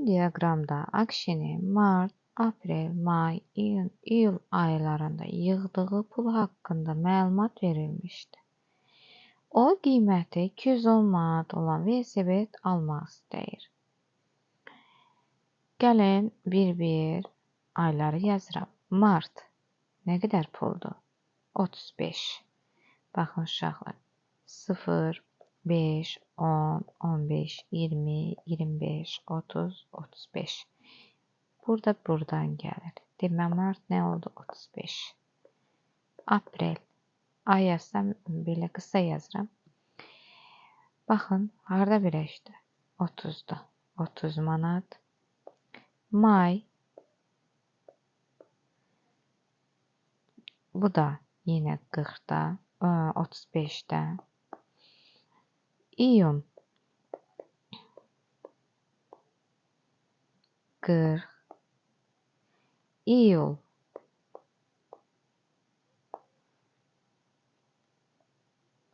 Həmin diaqramda Akşinin mart, aprel, may, iyun, iyul aylarında yığdığı pul haqqında məlumat verilmişdi. O, qiyməti 210 manat olan velosiped almaq istəyir. Gəlin, bir-bir ayları yazıram. Mart nə qədər puldur? 35. Baxın uşaqlar, 0, 5, 10, 15, 20, 25, 30, 35. Burada buradan gəlir. Demək, mart nə oldu? 35. Aprel. Ay yazsam, belə qısa yazıram. Baxın, harda birləşdi? 30-da. 30 manat. May. Bu da yenə 40-da, 35-də. İyun. 40. İyul.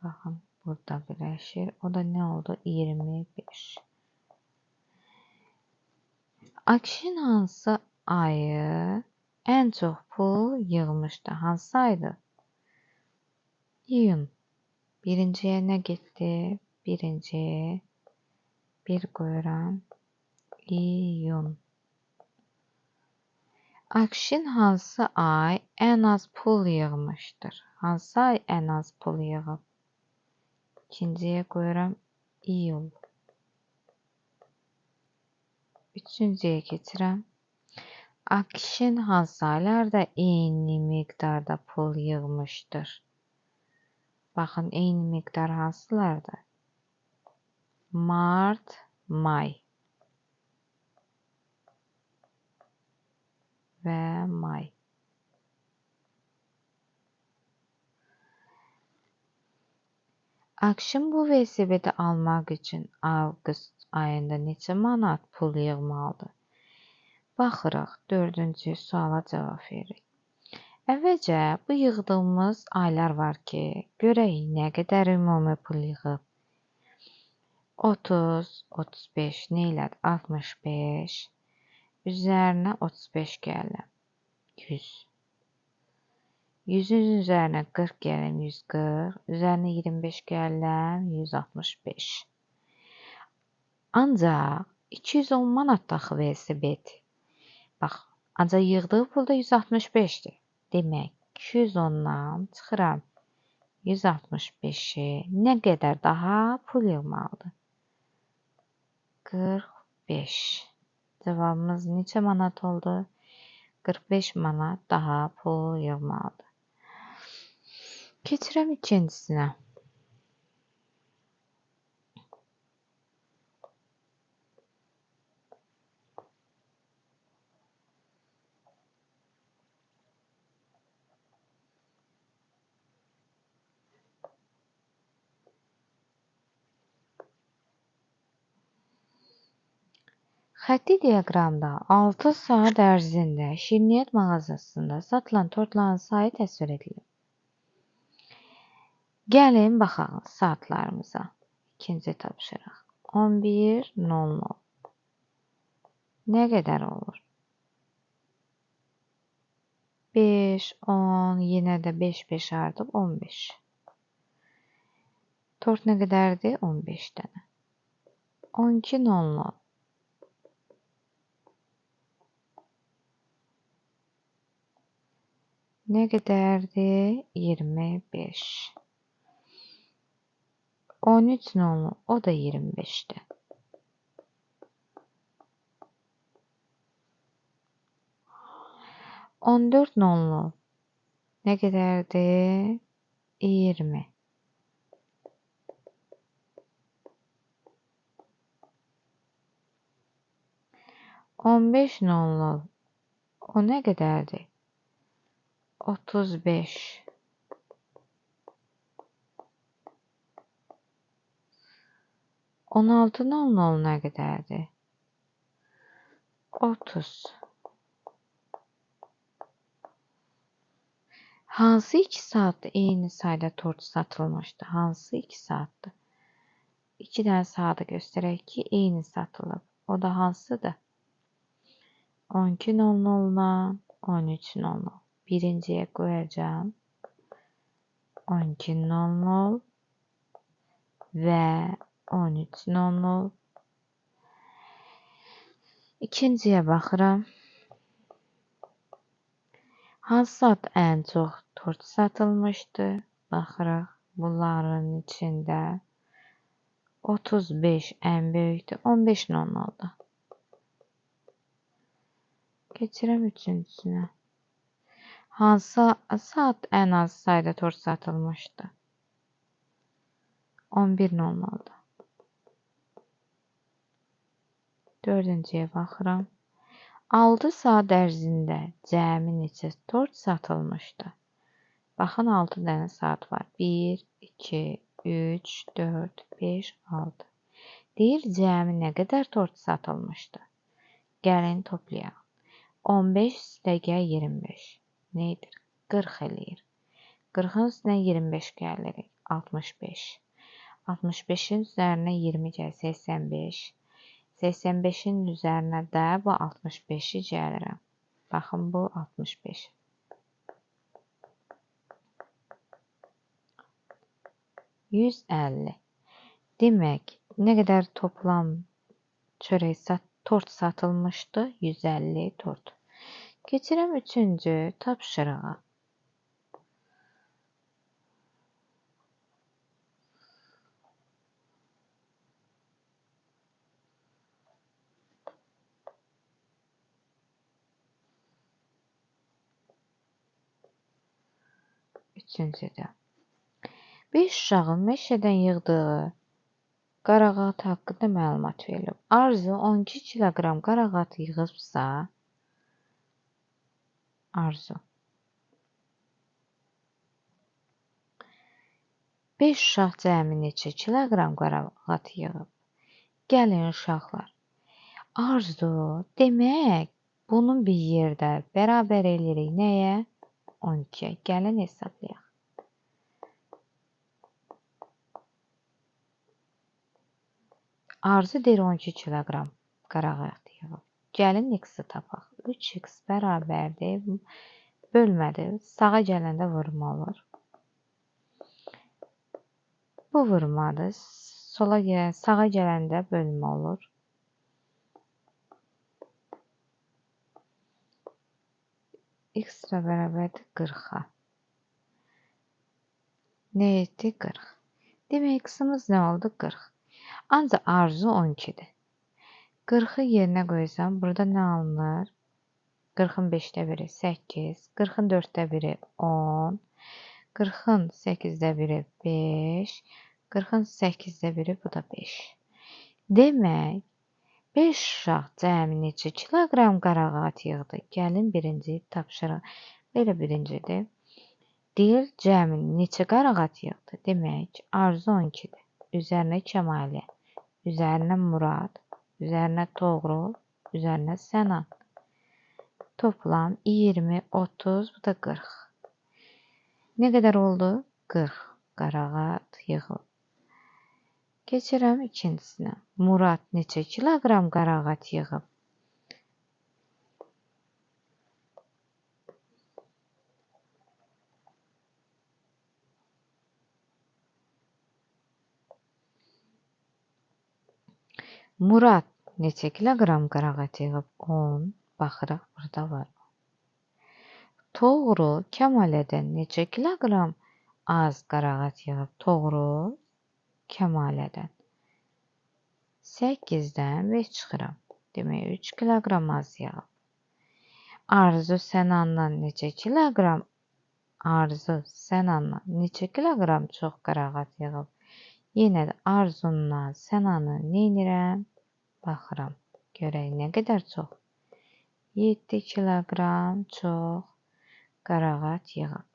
Baxın, burada birləşir. O da nə oldu? 25. Akşin hansı ayı ən çox pul yığmışdı? Hansı aydı? İyun. Birinciyə nə getdi? Birinci. Bir qoyuram. İyun. Akşin hansı ay ən az pul yığmışdır? Hansı ay ən az pul yığıb? İkinciyə qoyuram iyul. Üçüncüyə keçirəm. Akşin hansı aylarda eyni miqdarda pul yığmışdır? Baxın, eyni miqdar hansılardır? Mart, may və may. Akşin bu velosipedi almaq üçün avqust ayında neçə manat pul yığmalıdır? Baxırıq, dördüncü suala cavab veririk. Əvvəlcə bu yığdığımız aylar var ki, görək nə qədər ümumi pul yığıb. 30, 35 nə elədi? 65. Üzərinə 35 gəlirəm. 100. 100-ün üzərinə 40 gəlirəm, 140. Üzərinə 25 gəlirəm, 165. Ancaq 210 manat axı velosiped. Bax, ancaq yığdığı pul da 165-dir. Demək, 210-dan çıxıram 165-i. Nə qədər daha pul yığmalıdır? 45. Cavabımız neçə manat oldu? 45 manat daha pul yığmalıdır. Keçirəm ikincisinə. Xətti diaqramda 6 saat ərzində şirniyyat mağazasında satılan tortların sayı təsvir edilir. Gəlin, baxaq saatlarımıza. İkinci tapşırıq. 11:00. Nə qədər olur? 5, 10, yenə də 5, 5 artıb 15. Tort nə qədərdir? 15 dənə. 12:00. Nə qədərdir? 25. 13:00, o da 25-dir. 14:00, nə qədərdir? 20. 15:00, o nə qədərdir? 35. 16:00 nə qədərdir? 30. Hansı 2 saatda eyni sayda tort satılmışdı? Hansı 2 saatda? 2 dənə saatı göstərək ki, eyni satılıb. O da hansıdır? 12:00-dan 13:00. Birinciyə qoyacağam 12:00 və 13:00. İkinciyə baxıram. Hansı saat ən çox tort satılmışdı? Baxırıq, bunların içində 35 ən böyükdür, 15:00-da. Keçirəm üçüncüsünə. Hansı saat ən az sayda tort satılmışdı? 11:00-da. Dördüncüyə baxıram. 6 saat ərzində cəmi neçə tort satılmışdı? Baxın, 6 dənə saat var. 1, 2, 3, 4, 5, 6. Deyir, cəmi nə qədər tort satılmışdı? Gəlin toplayaq. 15 dəqiqə 25. Nə edir? 40 eləyir. 40-ın üstünə 25 gəlirik. 65. 65-in üzərinə 20 gəlir. 85. 85-in üzərinə də bu 65-i gəlirəm. Baxın, bu 65. 150. Demək, nə qədər toplam çörək tort satılmışdı? 150 tort. Keçirəm üçüncü tapşırığa. Üçüncüdə. 5 uşağın meşədən yığdığı qarağat haqqında məlumat verilib. Arzu 12 kiloqram qarağat yığıbsa, Arzu 5 uşaq cəmi neçə kiloqram qarağat yığıb? Gəlin uşaqlar. Arzu, demək, bunun bir yerdə bərabər eləyirik nəyə? 12-yə. Gəlin hesablayaq. Arzu deyir 12 kiloqram qarağat yığıb. Gəlin x-i tapaq. 3x bərabərdir. Bölmədir. Sağa gələndə vurma olur. Bu vurmadır. Sola gəl, sağa gələndə bölmə olur. X də bərabərdir 40-a. Nə etdi? 40. Demək, x-imiz nə oldu? 40. Ancaq Arzu 12-dir. 40-ı yerinə qoysam, burada nə alınır? 40-ın 5-də biri 8, 40-ın 4-də biri 10, 40-ın 8-də biri 5, 40-ın 8-də biri bu da 5. Demək, 5 uşaq cəmi neçə kiloqram qarağat yığdı? Gəlin birinci tapşırıq. Belə birincidir. Deyir, cəmi neçə qarağat yığdı? Demək, Arzu 12-dir. Üzərinə Kəmalə, üzərinə Murad, üzərinə Toğrul, üzərinə Sənan. Toplam 20, 30, bu da 40. Nə qədər oldu? 40 qarağat yığılıb. Keçirəm ikincisinə. Murad neçə kiloqram qarağat yığıb? Murad neçə kiloqram qarağat yığıb? 10. Baxırıq, burada var. Toğrul Kəmalədən neçə kiloqram az qarağat yığıb? Toğrul Kəmalədən 8-dən 5 çıxıram. Demək, 3 kiloqram az yığıb. Arzu Sənandan neçə kiloqram? Arzu Sənandan neçə kiloqram çox qarağat yığıb? Yenə də Arzundan Sənanı neynirəm? Baxıram. Görək nə qədər çox? 7 kiloqram çox qarağat yığıb.